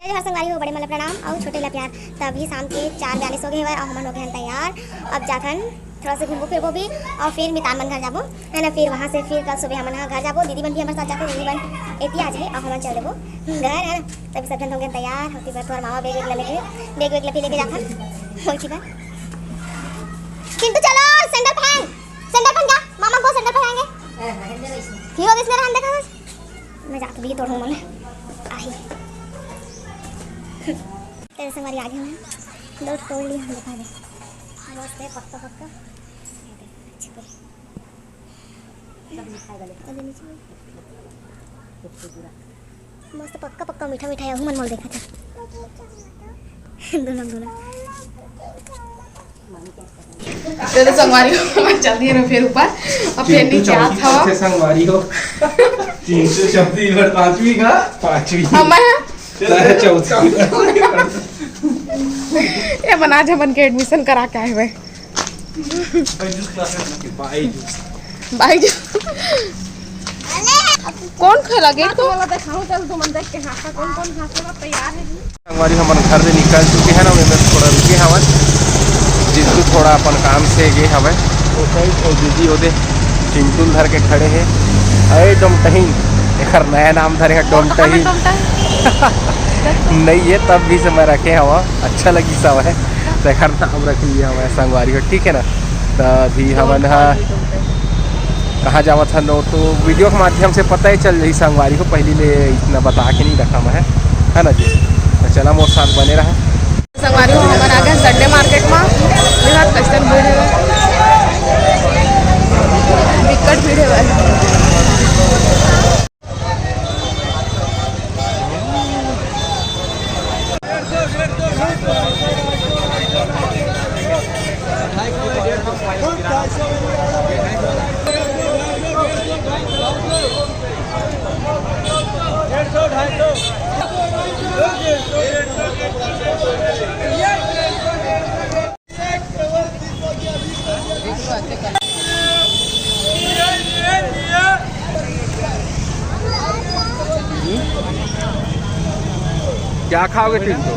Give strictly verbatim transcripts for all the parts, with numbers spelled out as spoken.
जय जोहार संगवारी हो, बड़े मन ला प्रणाम अउ छोटे ला प्यार। त अभी शाम के चार बयालीस हो गए हवय अउ हमन हो गए हन तैयार। अब जाथन, थोड़ा से घूमबो फिरबो भी अउ फिर मितान मन घर जाबो, है ना। फिर वहाँ से फिर कल सुबह हमन ह घर जाबो। दीदी मन भी हमारे साथ जाथे, दीदी मन एती आ जाए अउ हमन चल देबो घर, है ना। तभी सब झन हो गए तैयार। होती बार थोड़ा मामा बैग वैग ला लेके, बैग वैग ला भी लेके जाथन। होती बार चिंटू चलो, सैंडल पहन, सैंडल पहन जा, मामा को सैंडल पहनाएंगे। फिर वो किसने रहन देखा था? मैं जाके भी तोड़ूँ मन आही। तेरे से हमारी आगे में दो तोड़ लिया, हम दिखा दे। मस्त है, पक्का पक्का। ये देख, अच्छे पूरे। अभी नीचे में। मस्त पक्का पक्का मीठा मीठा है, मन मोल देखा था। दोनों, दोनों। चलो संगवारी हो, मैं चल दिए ना फिर ऊपर। अब फिर चिंटू नीचे चौथी आत हवा। चौथे संगवारी हो। चिंटू चौथी बार पांचवी का? पांचवी। अब मैं तेरा चौथी। ये मन आज हमन के एडमिशन करा के आए हुए। बाईजू। बाईजू। कौन खेला गे तो? वाला देखाऊं, चल तुमन देख के हाँका, कौन कौन हाँके ला तैयार है। संगवारी हमन घर ले निकल चुके हैं ना, ओमे थोड़ा रुके हवन। जिंटू थोड़ा अपन काम से गे हवय। ओ साइड, ओ दीदी ओदे चिंटू ल धर के खड़े हैं। अरे डोमटहीन, एकर नया नाम धरे हैं डोमटहीन। नहीं है, तब भी से मैं रखे हवा, अच्छा लगी सब है, तो एकर नाम रख लिया हवा संगवारी हो, ठीक है ना। तो अभी हमन हा कहाँ जावत हन, तो वीडियो के माध्यम से पता ही चल जाही संगवारी हो, पहली ले इतना बता के नहीं रखा मैं, है ना जी। तो चला मोर साथ बने रहा। संगवारी हो, हमन आ गए संडे मार्केट में। देखा कैसन भीड़ है, बिकट भीड़ है भाई। क्या खाओगे तुम तो?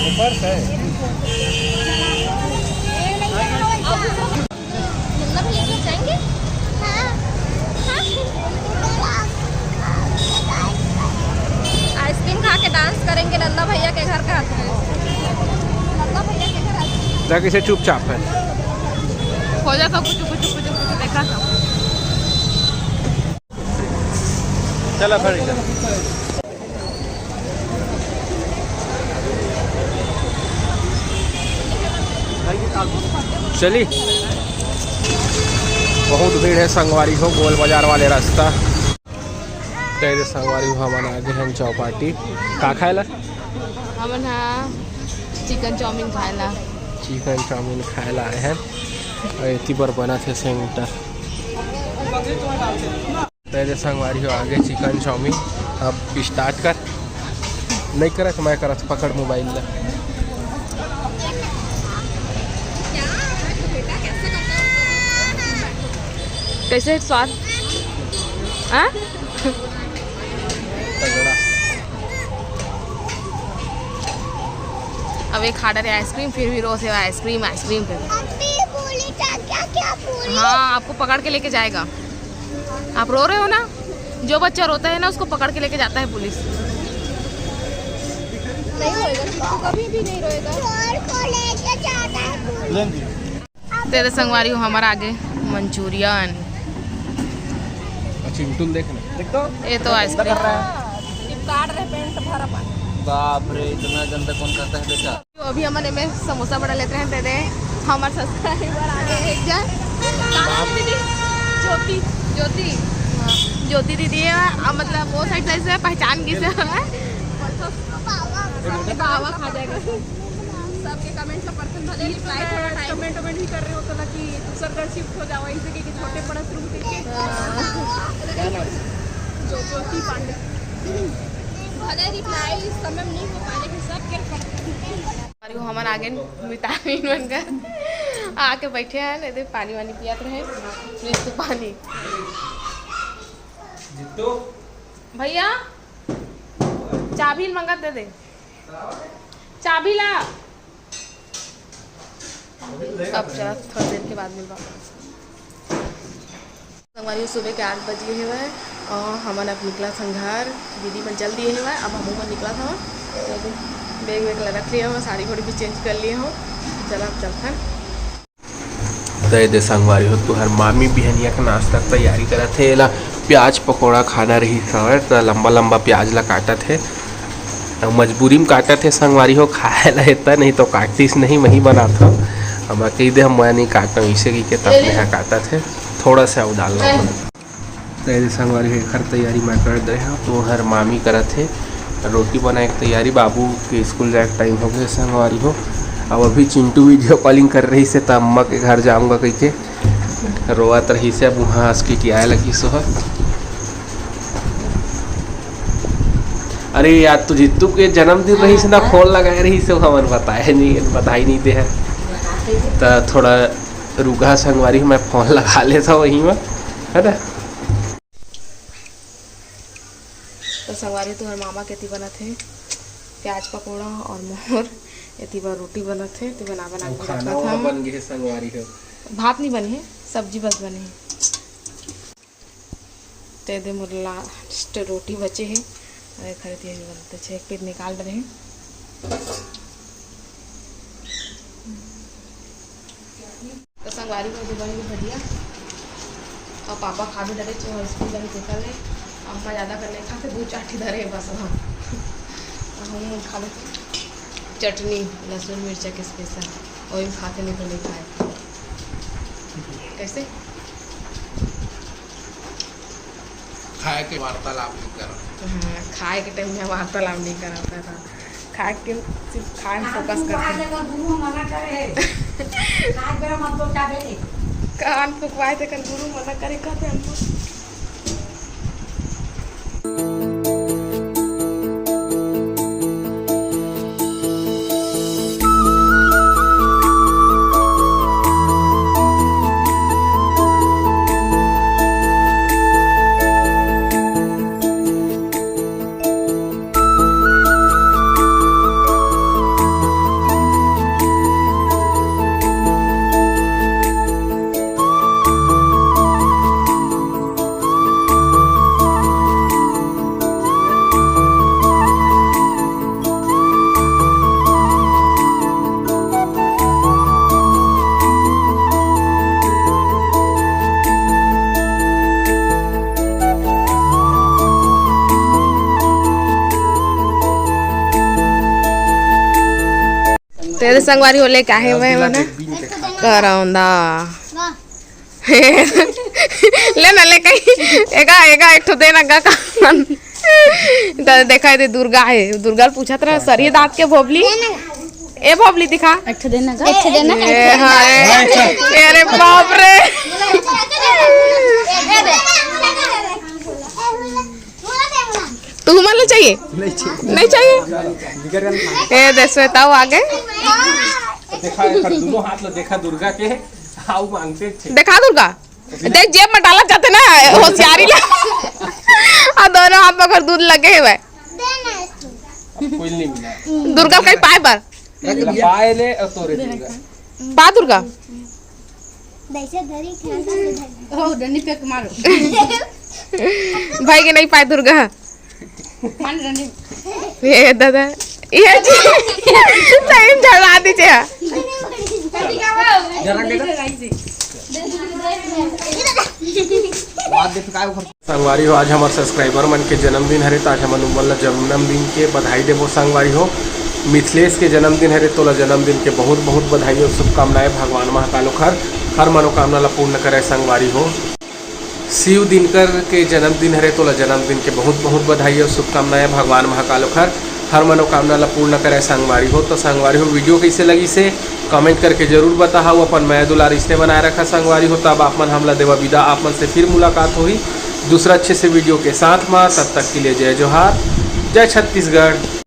ऊपर से। नंदा भैया के घर जाएंगे? हाँ। आइसक्रीम खा के डांस करेंगे नंदा भैया के घर का। नंदा भैया के घर आइसक्रीम। जा किसे चुपचाप है। हो जाता कुछ, कुछ, कुछ, कुछ देखा था। चला फिर इधर। चली, बहुत भीड़ है संगवारी हो, गोल बाजार वाले रास्ता। तेरे संगवारी हो, हमन आगे हैं चौपाटी। का खाए ला? हमन हा चिकन चाउमीन खाए ला। चिकन चाउमीन खाए ला आए हैं। अउ एती बर बनत हे सेंटर। तेरे संगवारी हो आगे चिकन चाउमीन। अब स्टार्ट कर। नहीं करत, मैं करत, पकड़ मोबाइल ला। कैसे स्वाद? हाँ? अब एक खा डरे आइसक्रीम, फिर भी रोज है आइसक्रीम, आइसक्रीम पे। अभी बोली क्या, क्या, क्या बोली? हाँ, आपको पकड़ के लेके जाएगा। आप रो रहे हो ना, जो बच्चा रोता है ना, उसको पकड़ के लेके जाता है पुलिस। नहीं रोएगा, चिंटू कभी भी नहीं रोएगा। चोर को लेके जाता है पुलिस। तेरे संगवारी हो, हमर आगे मंचूरियन। चिंटू ल देख ना। देख तो। ये तो आइसक्रीम। चिपका रहे पेंट भर अपन। बाप रे, इतना गंदा कौन खाता है बेटा? तो अभी हमन एमे समोसा बड़ा लेते हैं, तेरे हमर सब्सक्राइबर आ गए एक जन। का नाम है दीदी? ज्योति। ज्योति। हाँ, ज्योति दीदी है, आ, मतलब वो साइड से पहचान गई से है। बाबा खा जाएगा। सबके कमेंट ला पढ़थन भले, रिप्लाई थोड़ा टाइम। कमेंट वमेंट भी कर रहे हो तो ना कि दूसर घर शिफ्ट हो जाओ, ऐसे कि छोटे पड़ा शुरू करके। हाँ। जो, ज्योति पांडे। अगर रिप्लाई इस समय नहीं हो पाने के सब के हमारी वो हमन आगे विटामिन मन का आके बैठे हैं, नहीं तो पानी वानी पियत रहे, फ्रिज से पानी। भैया, चाबी मंगत दे दे, चाबी ला। अब चला, थोड़ा देर के बाद मिलबा। संगवारी हो, सुबह के आठ बज गे हवय और हमन अब निकलत हन घर। दीदी मन चल दिए हवय, अब हमू मन निकलत हवन। तो बैग वैग ला रख लिए हवय, साड़ी घोड़ी भी चेंज कर लिए हवय। चला, अब चलथन। दे दे संगवारी हो, तुहर मामी बिहनिया के नाश्ता के तैयारी करत हे। एला प्याज पकौड़ा खाना रहिस हवय, त लंबा लंबा प्याज ला काटत हे। अउ मजबूरी में काटत हे संगवारी हो, खाए ला हे त, नहीं तो काटतीस नहीं, वही बनात हव। अब मैं कही दे, हम मैं नहीं काटता हूँ, इसे कही के तब ले ले। यहाँ काटत हे, थोड़ा सा उदाल ला। ले। तो ये संगवारी हो, एखर तैयारी मैं कर दे हूँ, तो हर मामी करत हे रोटी बनाए के तैयारी। बाबू के स्कूल जाए के टाइम हो गए संगवारी हो। अब अभी चिंटू वीडियो कॉलिंग कर रही से, त अम्मा के घर जाऊँगा कह के रोवत रहिस हे, अब उहाँ हंस के आए लगिस हे। अरे यार, तो जित्तू के जन्मदिन रहिस ना, हाँ। फोन लगाए रहिस हे, हमन बताए नहीं, बताई नहीं दे हे। त थोड़ा रुका संगवारी, मैं फोन लगा लेता हूँ वहीं में, है ना? तो संगवारी, तुहर मामा के एती बनत हे प्याज पकौड़ा और मोर एती बर रोटी बनत हे, तो बना बना अउ के खाना रखत वाना हन। बन गे हे संगवारी हो। भात नहीं बने हे, सब्जी बस बने हे। ते दे मोर लास्ट रोटी बचे हे, अउ एखर एती बनत हे, एक पीस निकाल डरे हे। तो संगवारी हो, दे बन गे भजिया। अउ पापा खा भी डरे, जो स्कूल जाने तेकर ले। अम्मा ज़्यादा कर नहीं खाते, दो चार ठी धरे हे बस। हाँ, अउ हम खा लेते। चटनी, लहसुन मिर्चा के स्पेशल, वही खाते, नहीं तो नहीं खाए। कैसे? खाए के वार्तालाप नहीं करत। हाँ, खाए के टाइम में वार्तालाप नहीं करत हे। खाए के, सिर्फ खाए में फोकस करत हे। गुरु मना करे हे। खाए बेरा मत गोटाबे। कान फुकवाए थे, कल गुरु मना करे कहते हमको। तेरे संगवारी हो लेके आहे मैं मना करौंदा। ले ना, ले कहीं। एगा, एगा, एक ठो देना गा का। तो देखा, ये दुर्गा है। दुर्गा ल पूछत रहा, "सर, ये दांत के भोबली?" ए भोबली दिखा। एक ठो देना गा। एक ठो देना। ए, हाँ, ए। ए, अरे बाप रे। तुमन ला चाहिए? नहीं चाहिए। नहीं चाहिए? निकर गन। ए, दे श्वेता, वो आ गए। देखा, एकर दोनों हाथ ला देखा दुर्गा के, हाउ मांगते थे। देखा दुर्गा, देख जेब में डाला जाते ना, होशियारी ला। आ दोनों हाथ में अगर दूध लगे हुए। अब कोई नहीं मिला। दुर्गा कहीं पाए बर। पाए ले और तोरे दुर्गा। पा दुर्गा। दैसे धरी खान से धरी। हो, डंडी पे मारो। भाई के नहीं पाए दुर्गा। मान रंडी। ये दादा, ये जी। सही में झगड़ा दीजिए। जरा के बात देख काय उखर। संगवारी हो, आज हमार सब्सक्राइबर मन के जन्मदिन हरे, त आज हमन उमन ला जन्मदिन के बधाई देबो संगवारी हो। मिथिलेश के जन्मदिन हरे, तोला जन्मदिन के बहुत बहुत बधाई और शुभकामनाएं। भगवान महाकाल ओखर हर मनोकामना ला पूर्ण करे संगवारी हो। शिव दिनकर के जन्मदिन हरे, तोला जन्मदिन के बहुत बहुत बधाई और शुभकामनाएं। भगवान महाकाल ओखर हर मनोकामना ला पूर्ण करे संगवारी हो। तो संगवारी हो, वीडियो कैसे लगिस हे कमेंट करके जरूर बताहा। अपन मया दुलार इसने बनाए रखा संगवारी हो। तब आप मन हमला देवा विदा, आप मन से फिर मुलाकात होही दूसरा अच्छे से वीडियो के साथ मा। तब तक के लिए जय जोहार, जय जय छत्तीसगढ़।